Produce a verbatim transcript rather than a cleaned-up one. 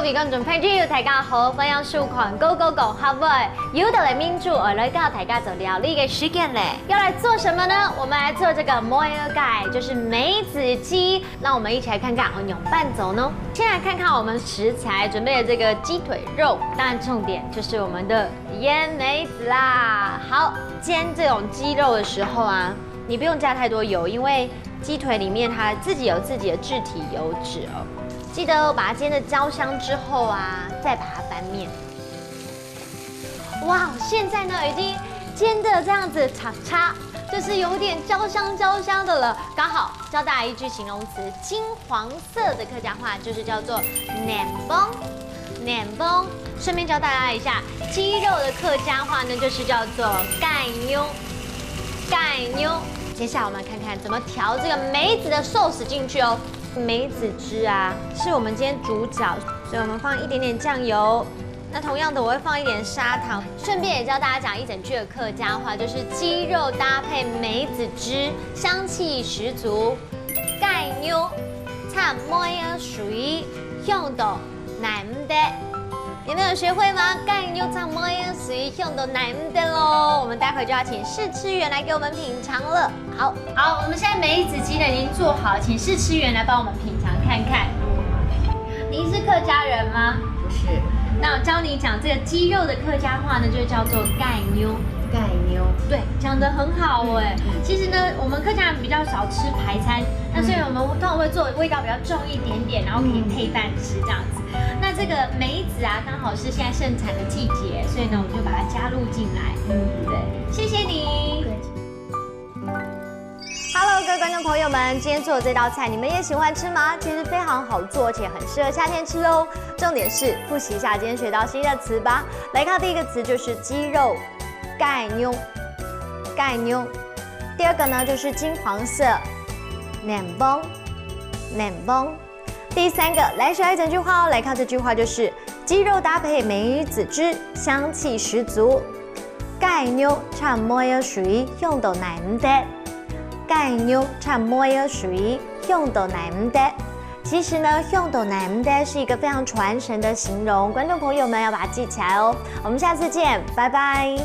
各位觀眾朋友，大家好，歡迎收看《Go Go 講客話》。又到了明珠愛來教大家做料理个時間咧。要來做什麼呢？我們來做這個梅仔雞，就是梅子雞。那我們一起來看看愛仰般做呢？先來看看我們食材準備的這個雞腿肉，當然重點就是我們的 鹽梅子啦。好，煎這種雞肉的時候啊，你不用加太多油，因為雞腿裡面它自己有自己的自體油脂哦。記得把它煎得焦香之後啊，再把它翻面。哇，現在呢已經煎得這樣子，叉叉，就是有點焦香焦香的了。剛好教大家一句形容詞，金黃色的客家話就是叫做南黃，南黃。順便教大家一下，雞肉的客家話呢就是叫做雞肉，雞肉。接下來我們看看怎麼調這個梅子的壽司進去哦。梅子汁啊，是我們今天主角，所以我們放一點點醬油。那同樣的，我會放一點砂糖，順便也教大家講一整句的客家話，就是雞肉搭配梅子汁，香氣十足。雞肉摻梅仔水，香到耐毋得。有沒有學會嗎？雞肉摻梅仔水，香到耐毋得咯。我們待會就要請試吃員來給我們品嘗了。好，好，我們現在梅子雞呢已經做好，請試吃員來幫我們品嘗看看。您是客家人嗎？不是。那我教你講這個雞肉的客家話呢，就叫做雞肉。雞肉。對，講得很好哎。其實呢，我們客家人比較少吃排餐，那所以我們通常會做味道比較重一點點，然後可以配飯吃這樣子。那這個梅子啊，剛好是現在盛產的季節，所以呢，我們就把它加入進來。嗯，對，謝謝你。 Hello，各位觀眾朋友們，今天做的這道菜，你們也喜歡吃嗎？其實非常好做，而且很適合夏天吃哦。重點是，複習一下今天學到新的詞吧。來看第一個詞就是雞肉，雞肉，雞肉。第二個呢就是金黃色，南黃，南黃。第三個，來學一整句話哦。來看這句話就是雞肉搭配梅子汁，香氣十足。雞肉摻梅仔水，香到耐毋得。 雞肉摻梅仔水，香到耐毋得。其實呢，香到耐毋得是一個非常傳神的形容，觀眾朋友們要把它記起來哦。我們下次見，拜拜。